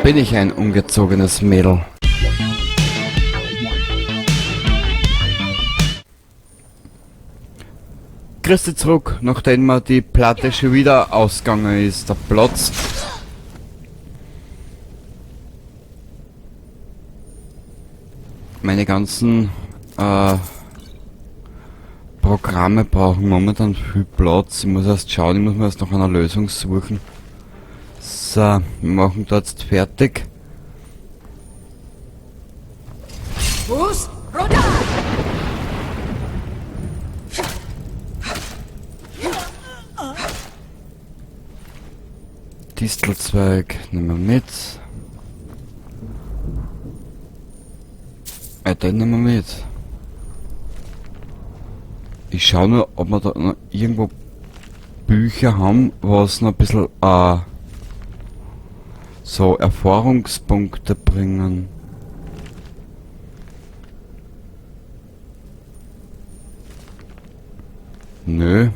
Bin ich ein ungezogenes Mädel. Grüß dich zurück, nachdem mir die Platte schon wieder ausgegangen ist, der Platz. Meine ganzen Programme brauchen momentan viel Platz. Ich muss erst schauen, ich muss mir erst noch eine Lösung suchen. So, wir machen da jetzt fertig. Bus, Rodar! Distelzweig nehmen wir mit. Den nehmen wir mit. Ich schau nur, ob wir da noch irgendwo Bücher haben, was noch ein bisschen so Erfahrungspunkte bringen. Nö.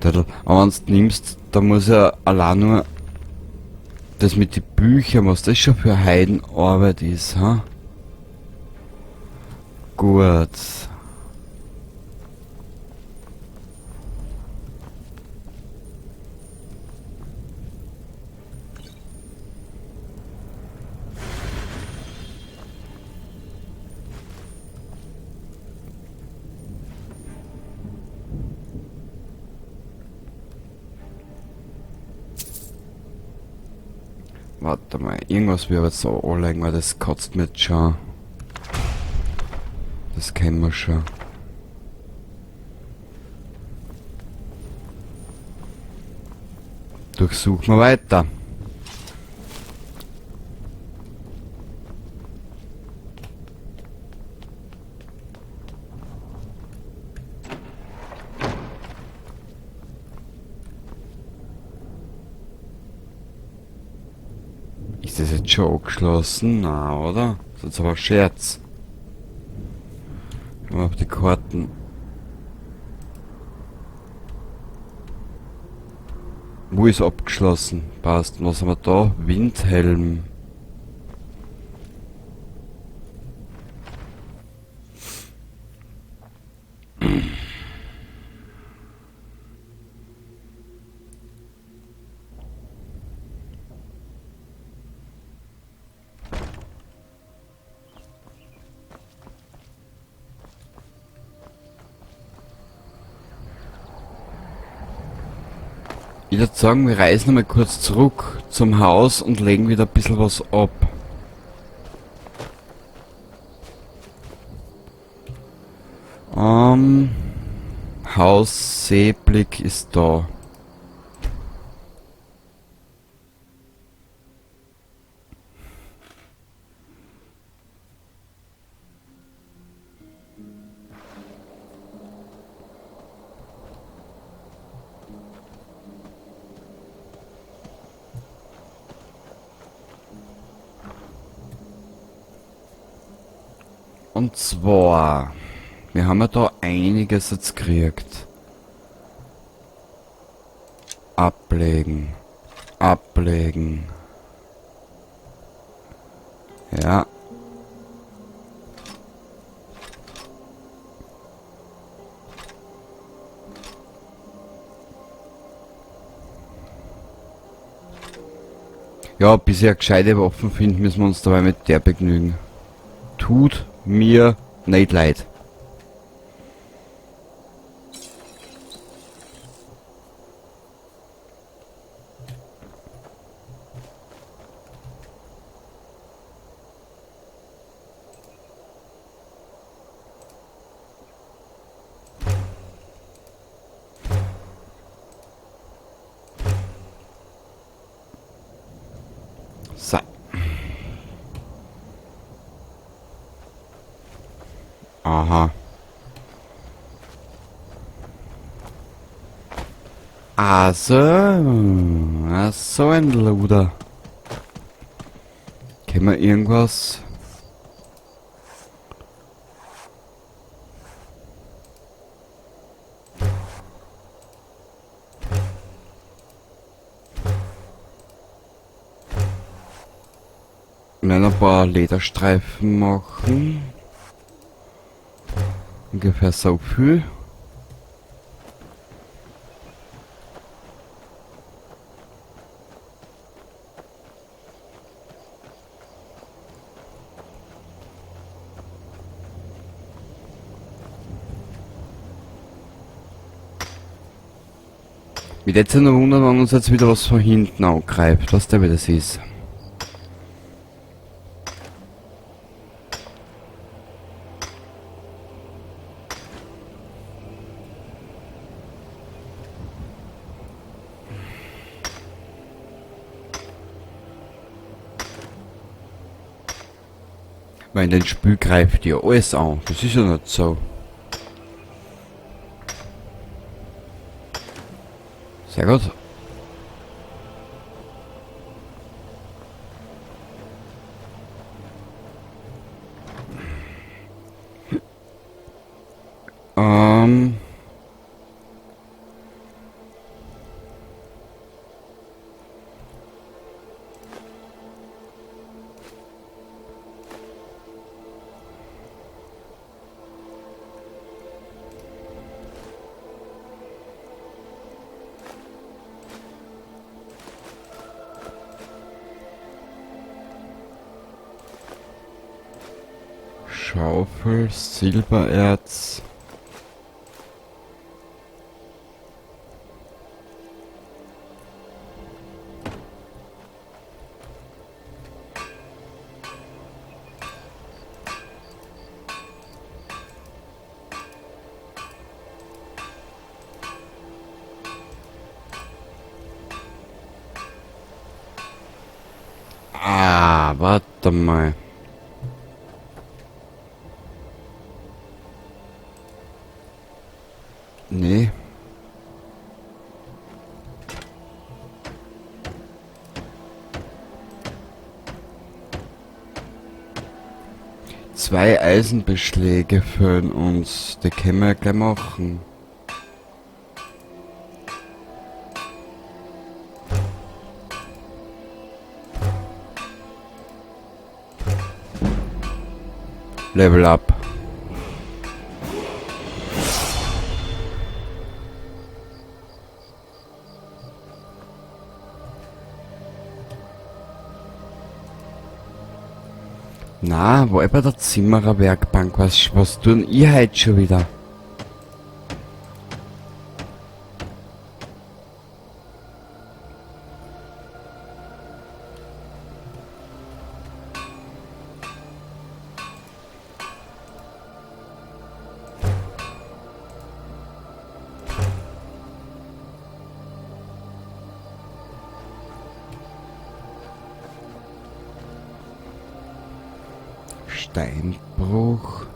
Aber wenn's nimmst, da muss ja allein nur das mit den Büchern, was das schon für Heidenarbeit ist, ha? Gut. Warte mal, irgendwas wird jetzt so anlegen, weil das kotzt mir jetzt schon. Das kennen wir schon. Durchsuchen wir weiter. Ist das jetzt schon abgeschlossen? Na, oder? Das ist jetzt aber ein Scherz. Schauen wir auf die Karten. Wo ist abgeschlossen? Passt. Und was haben wir da? Windhelm. Ich würd sagen, wir reisen nochmal kurz zurück zum Haus und legen wieder ein bisschen was ab. Haus Seeblick ist da. Und zwar, wir haben ja da einiges jetzt gekriegt. Ablegen. Ablegen. Ja. Ja, bis ich eine gescheite Waffen finden, müssen wir uns dabei mit der begnügen. Tut mir nicht leid. So. Aha. Also, ach so ein Luder. Kennen wir irgendwas? Wir werden ein paar Lederstreifen machen. Ungefähr so viel. Mich jetzt nur wundern, wenn uns jetzt wieder was von hinten angreift, was der wieder ist. Weil in den Spiel greift ja alles an, das ist ja nicht so. Sehr gut. Schaufel, Silbererz. Ah, warte mal. Nee. Zwei Eisenbeschläge fehlen uns. Die können wir ja gleich machen. Level up. Na, wo bei der Zimmererwerkbank? Was tun ihr heute schon wieder? Steinbruch.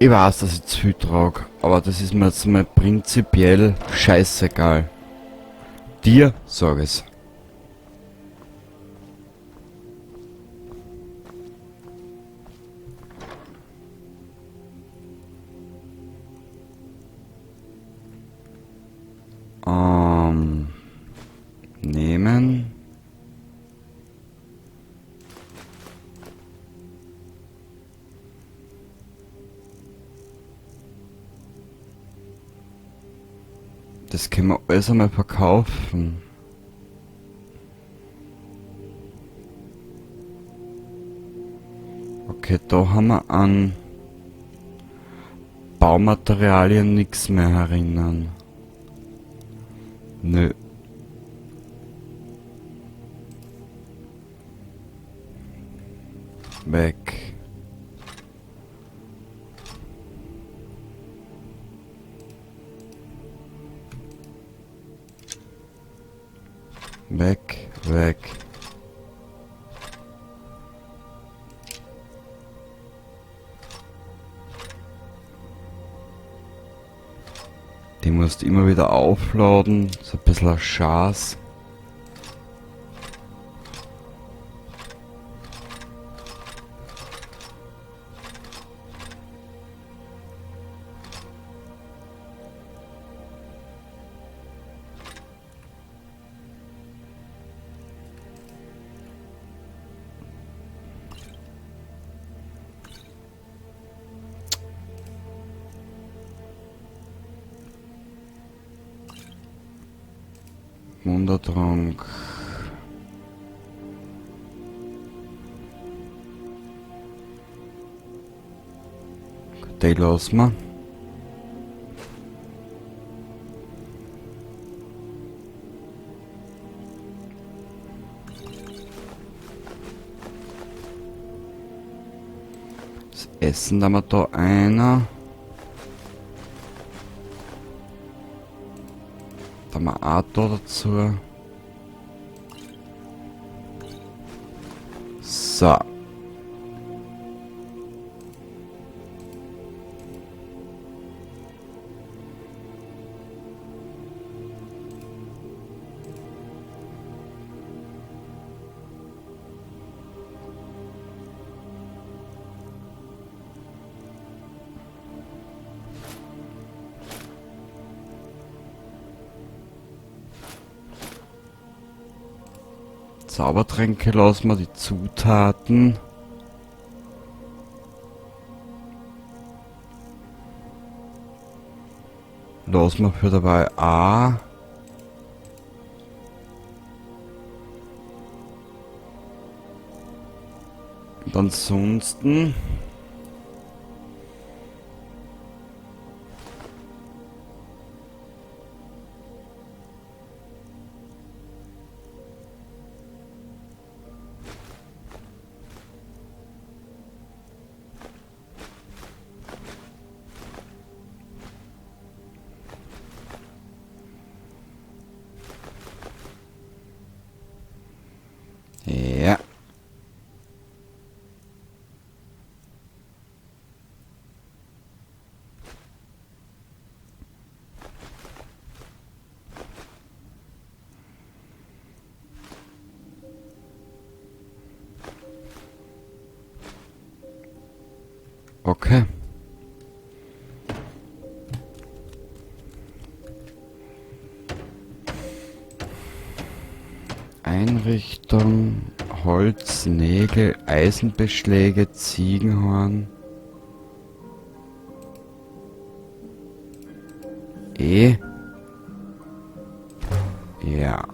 Ich weiß, dass ich zu viel trage, aber das ist mir jetzt mal prinzipiell scheißegal. Dir sag ich's. Nehmen. Das können wir alles einmal verkaufen. Okay, da haben wir an Baumaterialien nichts mehr herinnen. Nö. Weg. Weg, weg. Die musst du immer wieder aufladen. Ist ein bisschen ein Schaß. Wundertrank. Den lassen wir. Das Essen da haben wir da einer. Da haben wir auch da dazu. So. Zaubertränke lassen wir, die Zutaten. Lassen wir für dabei A. Und ansonsten... Ja. Okay. Einrichtung, Holz, Nägel, Eisenbeschläge, Ziegenhorn. E. Ja.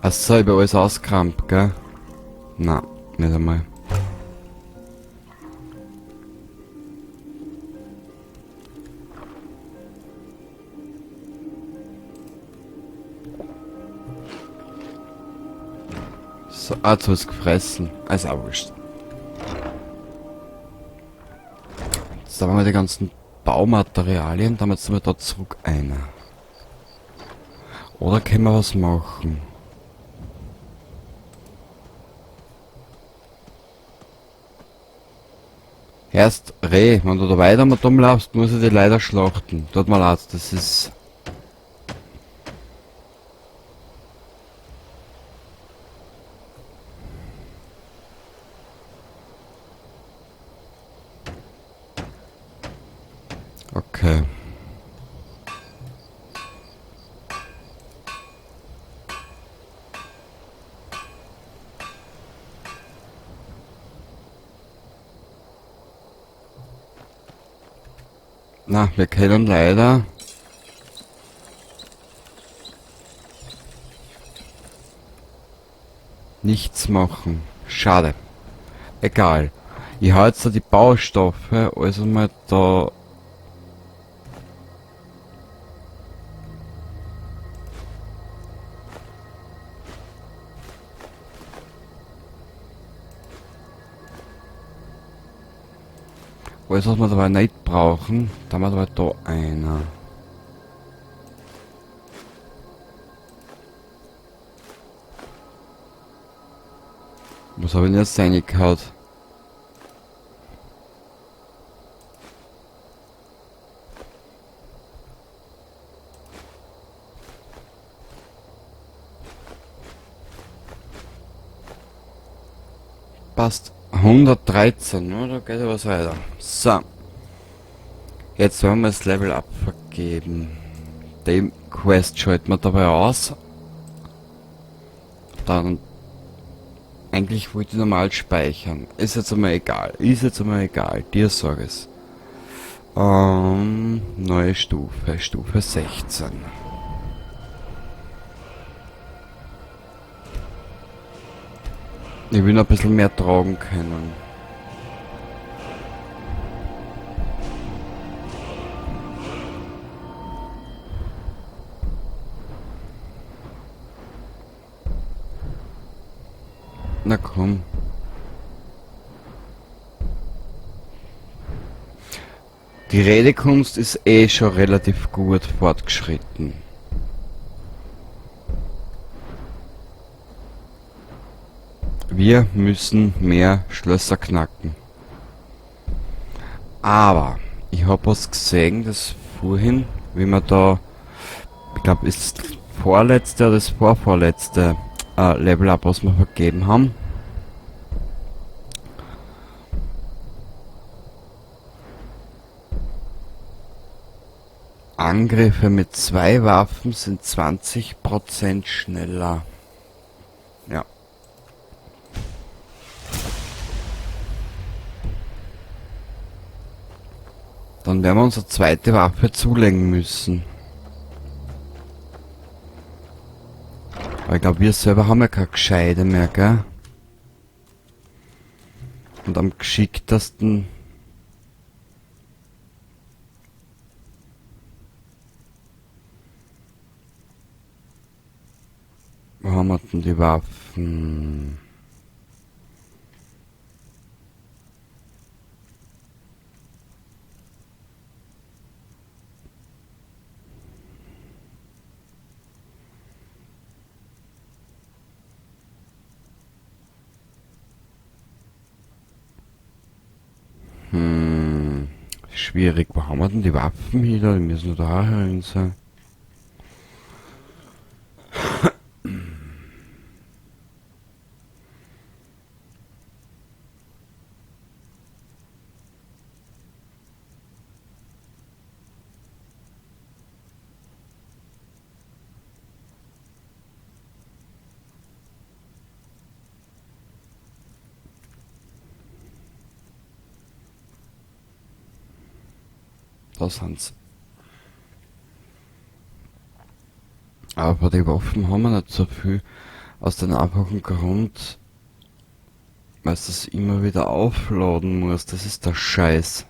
Achso, ich hab alles ausgerammt, gell? Na, nicht einmal. So, jetzt hab ich's gefressen. Ist auch wurscht. Jetzt haben wir die ganzen Baumaterialien, damit sind wir da zurück einer. Oder können wir was machen? Erst Reh, wenn du da weiter mit rumlaufst, muss ich dich leider schlachten. Tut mir leid, das ist... Okay. Na, wir können leider nichts machen. Schade. Egal. Ich habe jetzt da die Baustoffe, also mal da. Alles, was wir dabei nicht brauchen, da haben wir dabei da einer. Was habe ich denn jetzt reingehauen? Passt. 113, ne? Da geht ja was weiter. So. Jetzt werden wir das Level Up vergeben. Dem Quest schalten wir dabei aus. Dann. Eigentlich wollte ich normal speichern. Ist jetzt einmal egal. Ist jetzt einmal egal. Dir sag es. Neue Stufe. Stufe 16. Ich will noch ein bisschen mehr tragen können. Na komm. Die Redekunst ist eh schon relativ gut fortgeschritten. Wir müssen mehr Schlösser knacken. Aber ich hab was gesehen, das vorhin, wie man da, ich glaub, ist das vorletzte oder das vorvorletzte Level Up, was wir vergeben haben. Angriffe mit 2 Waffen sind 20% schneller. Ja. Dann werden wir unsere zweite Waffe zulegen müssen. Aber ich glaub, wir selber haben ja keine gescheite mehr, gell? Und am geschicktesten... Wo haben wir denn die Waffen? Schwierig. Wo haben wir denn die Waffen hier? Die müssen da herin sein. Da sind's. Aber die Waffen haben wir nicht so viel. Aus dem einfachen Grund, weil du das immer wieder aufladen musst. Das ist der Scheiß.